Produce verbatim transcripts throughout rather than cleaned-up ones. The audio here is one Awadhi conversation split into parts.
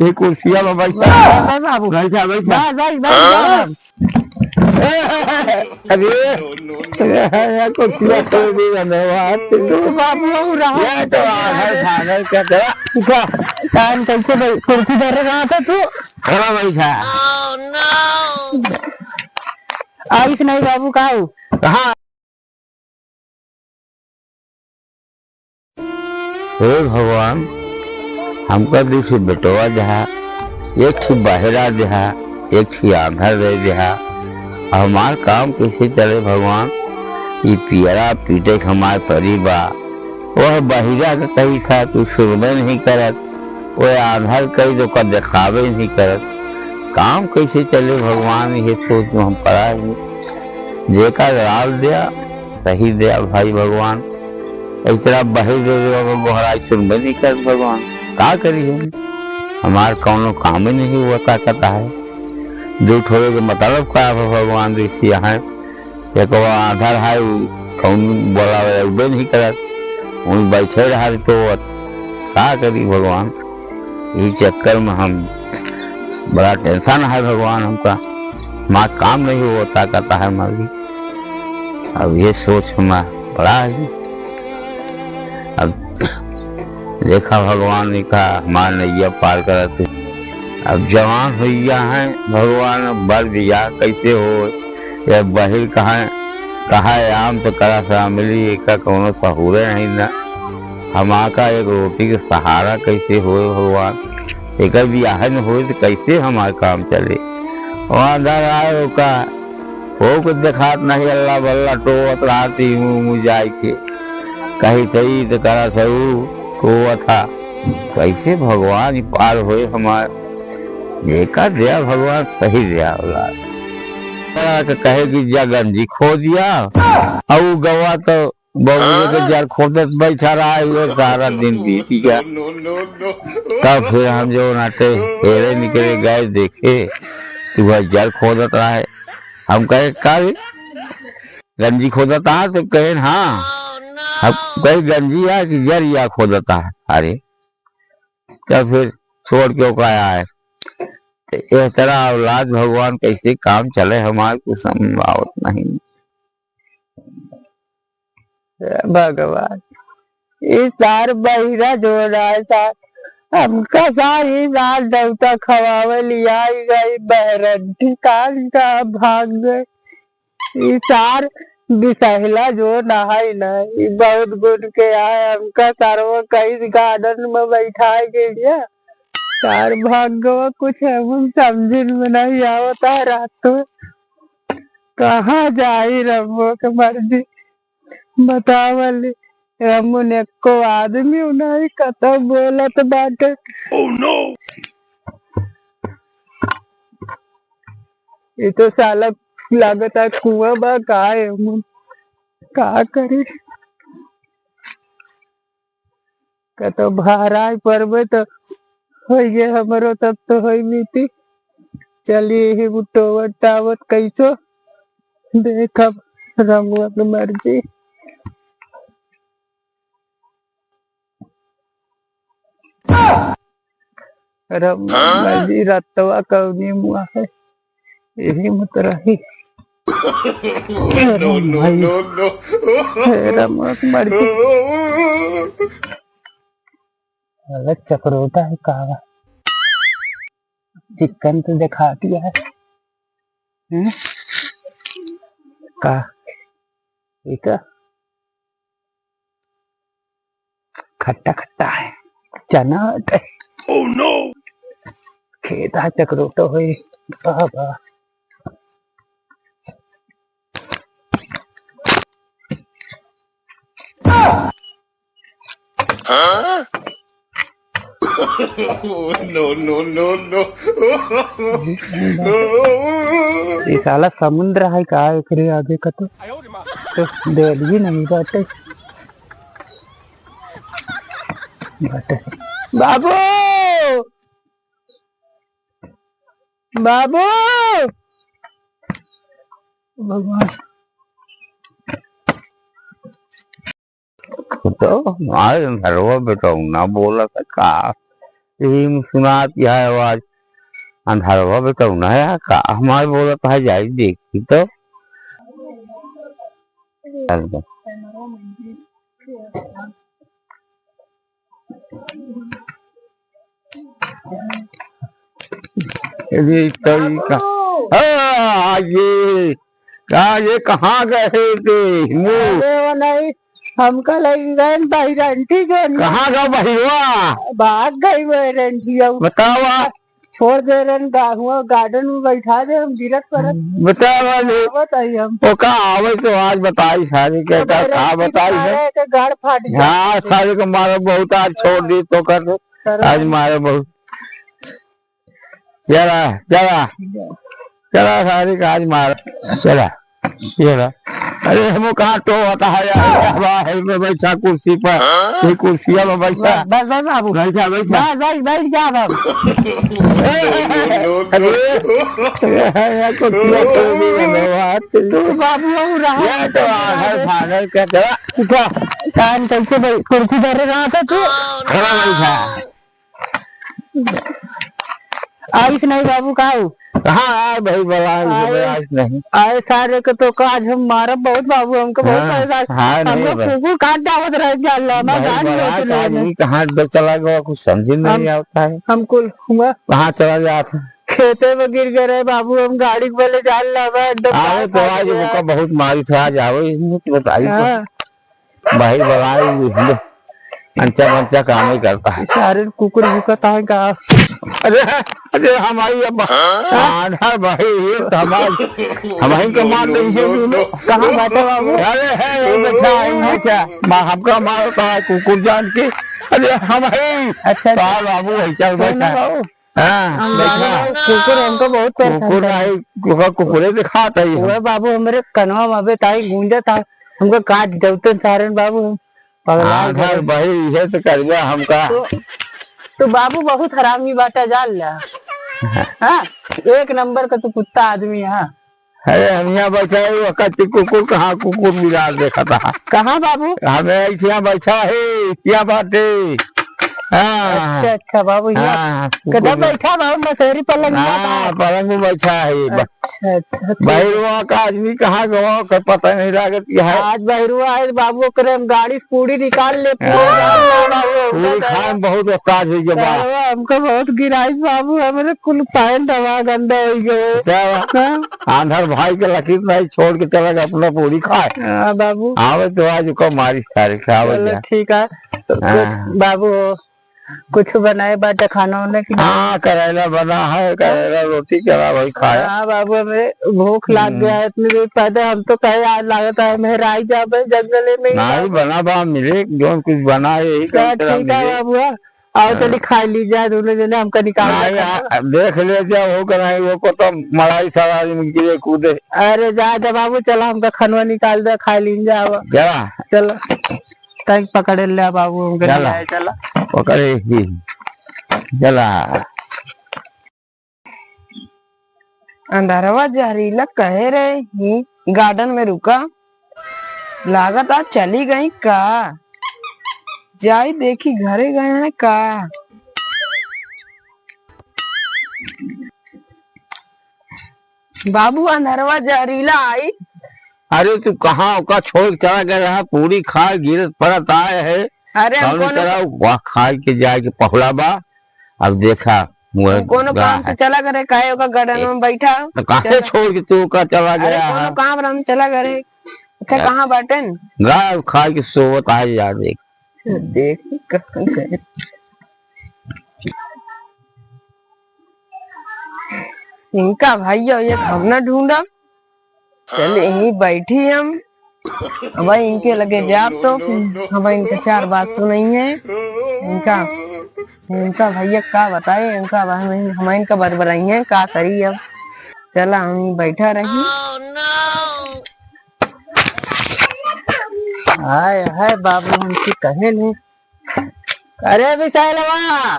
ये कुर्सिया में बैठा। बैठ, बैठ बाबू। बैठा, बैठा। बैठ, बैठ, बैठ, बैठ। अरे, ये कुर्सिया छोड़ दी, धन्यवाद। बाबू, बाबू रहा। ये तो आधर फाधर क्या करा? क्या? कान कैसे भाई, कुर्सी धरे रहा था तू? खड़ा बैठा। आइस नहीं बाबू, का हो? कहाँ? हे भगवान, हमका दुइ ठे बेटवा देहा, एक ठे बहिरा देहा, एक ठे आंधर दे देहा। अब हमार काम कैसे चले भगवान? ई पियरा पीटे के हमार परी बा। वह बहिरा के कही था, तू सुनबे नहीं करत, वह आंधर कही तो का देखाबे नहीं करत। काम कैसे चले भगवान, ये सोच में हम पड़ा ही। जेका लाल दिया, सही दे भाई भगवान, इतना बहिर दे दे, अगर गोहराई सुनबे नहीं करत भगवान, का करी हम? हमार कौनो काम ही नहीं हुआ, ताकत है। दुइ ठो के मतलब का है भगवान, देखिए है, एक वो आंधर है, उ कौन बोला, उबे नहीं करत, वहीं बैठे रहा तो का करी भगवान? ई चक्कर में हम बड़ा tension है भगवान हमका, हमार काम नहीं होता, कहता है मालिक। अब ये सोच हमार बड़ा है। अब देखा भगवान ने कहा हमार नैया पार करत। अब जवान होइया हैं भगवान, अब बर बियाह कैसे हो? ये बहिर कहाँ, कहाँ आम तो करा सा मिली, एका कौनो सहूरे नहीं ना। हमार का एक रोटी के सहारा कैसे होए भगवान? एकर बियाह न होए तो कैसे हमार काम चले? वहाँ अंदर आए ओका, ओके देखात नहीं, अल्लाह बल्ला टोवत रहत ही मुँह मुँह जाए के। कहीं सही तो करा सहू टोवत था। कैसे भगवान ई पार होए हमार? जेका दया भगवान सही दया होला। बड़ा के कहे कि जा गंजी खो दिया, और गवा तो बबुए के जर खोदत बैठा रहा है, ये सारा दिन बीत गया। तब फिर हम जो नाटे हेरे निकले गए, देखे कि वह जर खोदत रहा है। हम कहे, "का रे? गंजी खोदत रहा?" तो कहे, "हाँ।" हम कहे, "गंजी है कि जर या खोदत रहा है?" अरे, तब फिर छोड़ के ओका आए। तो एह तरह औलाद भगवान कैसे काम चले हमार कुछ समझ में आवत नहीं। हे भगवान, ई सार बहिरा जो रहा है सार, हमका सार ई सार देवता खवावे लिया गई बहरन ठिकान का भाग गए। ई सार बिसहला जो नहाई ना, ई बहुत गुण के आए, हमका सरवा कई गार्डन में बैठाए के लिए। सार भागवा कुछ हम समझिन में नहीं आवता रात में। कहाँ जाई रमुआ के मर्जी बतावली। रमुन एको आदमी नहीं कतौ बोलत बाटे। Oh no! ई तो साला लागता कुआं बा का एमन? का करी? कतौ बहराई परबे तो होई गे हमरो, तब तो होई बीती। चली यही बुटोवत टावत कैसो देखब रमुआ के मर्जी। रमुआ हाँ? मर्जी रतवा कौनी मुआ है, यही मत रही। No, no, भाई। No, no। हे रमुआ मर्जी। अलग चक्रोटा है का बा? चिकन तो दिखा दिया है। हम्म? का? ये का? खट्टा खट्टा है, चना है। Oh no! खेत है, चकरोटो है, बाबा। हाँ? No, no, no, no। ई साला समुंद्र है का एकरे आगे का तो, तो देर भी नहीं बाटे। बाटे। बाबू! बाबू! भगवान। तो हमारे घरवा बेटौना बोला था का? यही में सुनात यह आवाज। अंधारवा में कौन है का हमारे बोलत है, जाई देखी तो। अरे तई का, आ, ये का, ये कहाँ गए थे मुँह? अरे वो नहीं, हमका लग गए बहिरंठी जो नहीं। कहाँ का बहिरवा? भाग गई बहिरंठी। बतावा। छोड़ दे रहे गा-, हुआ गार्डन में बैठा दे, हम गिरत पड़त। बतावा ले। बताई हम। वो का आवे तो आज बताई सारी के, का, का बताई है? के गाड़ फाट गया। हाँ, सारे को मारो बहुत, आज छोड़ दी तो कर दो। आज मारो बहुत। चला, चला। चला, सारे का आज मारो। चला, चला। अरे, हमो कहाँ तो होता है यार, बाहर में बैठा कुर्सी पर। ये कुर्सिया में बैठा। बस, बस, बाबू। बैठा, बैठा। बस, बस, बैठ जा बाबू। अरे, अरे, यार, कुर्सिया तो नहीं है, बाबू। तू बाबू हो रहा है। ये तो आधर फाधर का चला। उठा। कान कैसे भाई, कुर्सी धरे रहा था तू? खड़ा बैठा। आइस नहीं बाबू, का हो? हाँ, आए भाई, बला, आए, आइस नहीं। आए सारे के तो का आज हम मारब बहुत बाबू, हमको बहुत हाँ, परेशान। हाँ, नहीं हमको भाई। कुकुर काट डावत रह गया, अल्लाह, ना भाई, जान बला, लेते का लोग। आदमी कहाँ दो चला गया, कुछ समझ में हम, नहीं आता है। हम कुल हुआ। कहाँ चला जाता है? खेते में गिर गए रहे बाबू, हम गाड़ी के बले जान लावा, एकदम अरे, तो आज उनका बहुत मारी था, आज आओ, ये मुझे बताइए तो। हाँ। भाई बलाई, अंचा मंचा काम ही करता है। सारे कुकुर भूकता है का? अरे, अरे, हमारी अब आधा भाई, ये तो हमार, हमारी को मार नहीं है, दोनों। कहाँ बाटे बाबू? अरे, है, ये बच्चा है, ये बच्चा। माँ, हमका मारता है कुकुर जान के। अरे, हम हैं। अच्छा, अच्छा। बाल बाबू है, चल कौन है बैठा। बाबू? हाँ, हम बैठा। बाबू, कुकुर हमको बहुत परेशान कुकुर करता है। नहीं, कुकुर, कुकुरे दिखाता ही हम। वह बाबू, हमरे कनवा में अबे ताई गूंजत है, हमको काट देते सारन बाबू, हम पगला हाँ, गए। घर बही, इहे तो करबा हमका। तो, तो बाबू बहुत हरामी बाटा, जान ला। हाँ। हाँ, एक नंबर का तो कुत्ता आदमी है। अरे, हम यहाँ बैठा है, वो कच्ची कुकुर, कहाँ कुकुर बिलार देखा था। कहाँ बाबू? हमें ऐसे यहाँ बैठा है, क्या बात है? हाँ। अच्छा, अच्छा बाबू, यहाँ हाँ, कुकुर कदम बिलार। बैठा बाबू, मसेरी पलंग में हाँ, था। पलंग में बैठा है। अच्छा, अच्छा, ठीक। बहिरुआ का आदमी कहाँ गवा, ओकर पता नहीं लागत कि है। आज बहिरुआ आए बाबू, ओकरे हम गाड़ी से पूरी निकाल ले, पूरी हाँ। निकाल ले बाबू, पूरी हमका खाए में बहुत औकात है जब बा। बहिरुआ हमको बहुत गिराई बाबू, हमरे कुल पैंट हवा गंदा हो गए। क्या? हाँ? आंधर भाई के लकीर नहीं, छोड़ के चला गया अपना पूरी खाए। हाँ बाबू। आवे तो आज ओकर मारी सारे के, आवे चलो जा। ठीक है। हाँ। कुछ बाबू, कुछ बनाए बाटे खाना वाना कि नहीं? हाँ, करेला बना है, करेला रोटी करा भाई खाया। हाँ बाबू, हमें भूख लाग हम्म। गया है इतनी देर पहले, हम तो कहे आज लागत है हमें राई जाबे जंगले में ही नहीं, जाबे। बना बा मिले, जौन कुछ बना है यही चल, कम से कम ठीक है मिले। बाबू, हाँ। आओ हाँ। चली खा ली जाए दोनों जने, हमका निकाल नहीं, दे। आ, देख ले जा, वो का नहीं, वो को तो मड़ाई सारा आदमी गिरे कूदे। अरे जा, जा बाबू, चला हमका खनवा निकाल दे, खा ली जाओ। जा। चला। तंग पकड़े ले बाबू, हम गए चला। आए, चला। पकड़े ही। चला। अंधरवा जहरीला कहे रहे ही गार्डन में रुका, लागत आज चली गई का? जाई देखी घरे गए हैं का? बाबू, अंधरवा जहरीला आई। अरे, तू कहाँ ओका छोड़ के चला गया रहा? पूरी खाए गिरत पड़त आए है। अरे, हम कौनो करा, वह खाए के जाए के पहुड़ा बा। अब देखा, हम कौनो काम से चला करे, काहे ओका गार्डन में बैठा? तो काहे छोड़ के तू ओका चला गया है? कौनो काम रहा, हम चला करे। अच्छा, कहाँ बाटेन? गा खाए के सोवत आए यार, देख। देख, कहाँ गए? इनका भैया ये हम ना ढूंढब, चल यहीं बैठी हम। अब इनके लगे जाब तो हम इनके चार बात सुनाई है। इनका, इनका भैया का बताए, इनका हम, हम इनका बरबराई है, का करी अब। चला हम बैठा रही। हाय, हाय बाबू, हमसे कहे नहीं। अरे विशालवा,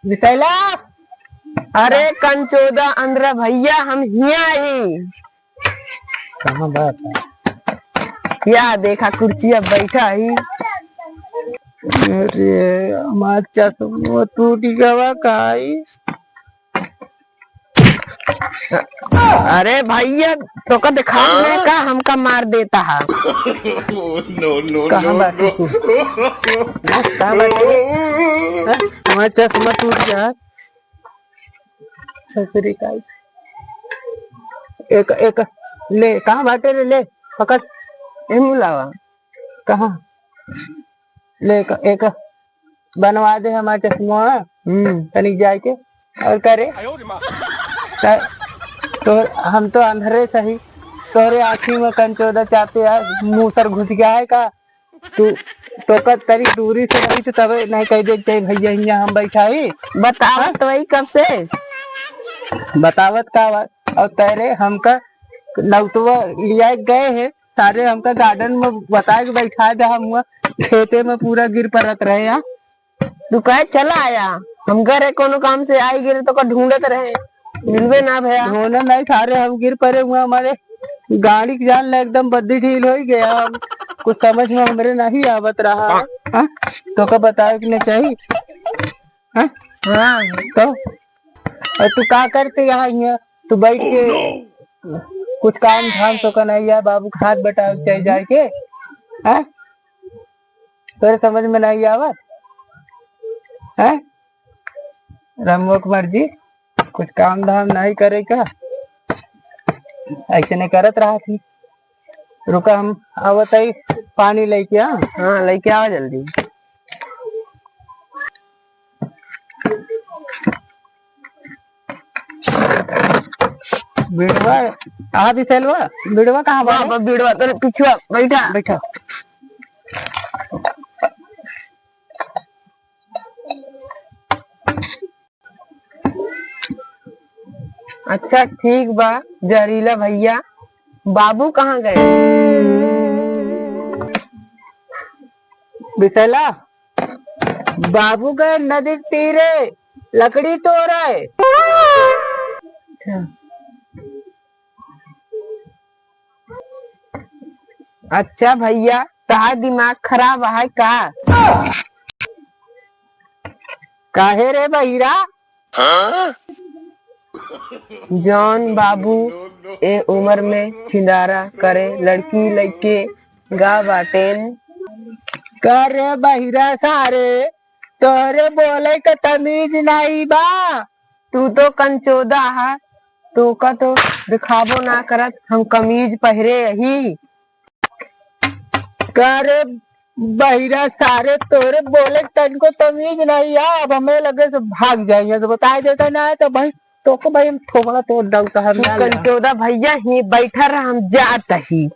विशाला, अरे कंचोदा अंदरा भैया, हम हिया आई। कहाँ बात है? या देखा कुर्सिया बैठा ही। अरे, हमार चश्मा टूट गवा काई। अरे भैया, तोका देखात नहीं का, हमका मार देता है। No, no, कहाँ no, बाटे no। तू? हाँ, कहाँ बाटे रे? हाँ? हमार चश्मा टूट गया। ससुरी काई। एक, एक, ले, कहाँ बाटे रे? ले, पकड़। ए मुलावा, कहाँ? ले, एक, एक बनवा दे हमार चश्मा। हम्म, तनिक जाए के। और करे? त-, तो हम तो अंधरे सही, तोहरे आँखी में कंचोदा चापे आ, मूसर घुस गया है का? तू तो का तरी दूरी से रही तो तबे नहीं कह दे के चाही, "भैया, हियाँ हम बैठा ही।" बतावत हाँ? वही कब से? बतावत का बात? और तेरे हमका नौतवा लिया के गए हैं, सारे हमका garden में बताए के बैठा दे, हम हुआ खेते में पूरा गिर परत रहे हैं। तू कहे चला आया, हम घरे कोनो काम से आई गिरे तो का ढूंढत रहे, मिलबे ना भया। ढूंढे नहीं, सारे हम गिर परे हुआ, हमारे गाड़ी के जान ले एकदम बद्दी ढील हो गया। हम कुछ समझ में हमरे नहीं आवत रहा। हाँ? तो का बताए के नहीं चाहिए? हाँ? हाँ। तो और तू का करते यहाँ, यहाँ? तू बैठ के कुछ काम धाम तो का नहीं है, बाबू के हाथ बटावे के चाहिए जाए के। हाँ? तोरे समझ में नहीं आवत? हैं? रमुआ कुमार जी, कुछ काम धाम नहीं करे का? ऐसे नहीं करत रहा थी। रुका, हम आवत ही पानी लेके, हाँ? हाँ, लेके आवा जल्दी। बिड़वा, आ बिसेलवा, बिड़वा कहाँ बा? बाबा, बिड़वा तोरे पिछुआ बैठा। बैठा। अच्छा, ठीक बा, जहरीला भैया, बाबू कहाँ गए? बिसेला, बाबू गए नदी के तीरे लकड़ी तोड़े। अच्छा। अच्छा भैया, तहार दिमाग खराब है का? काहे रे बहिरा? जौन बाबू ए उम्र में छिंदारा करे लड़की लइके गा बाटेन। का रे बहिरा सारे, तोहरे बोले के तमीज नाई बा। तू तो कंचोदा हा, तोका तो दिखाबो ना करत, हम कमीज पहिरे ही। का रे बहिरा सारे, तोहरे बोले के तनको तमीज नहीं है। अब हमें लगे से भाग जाइए, तो बताए देता ना है तो भाई, तोको भाई हम थोबड़ा तोड़ दऊ तो हम तू ना लेना। कंचोदा भैया ही बैठा रह, हम जात ही।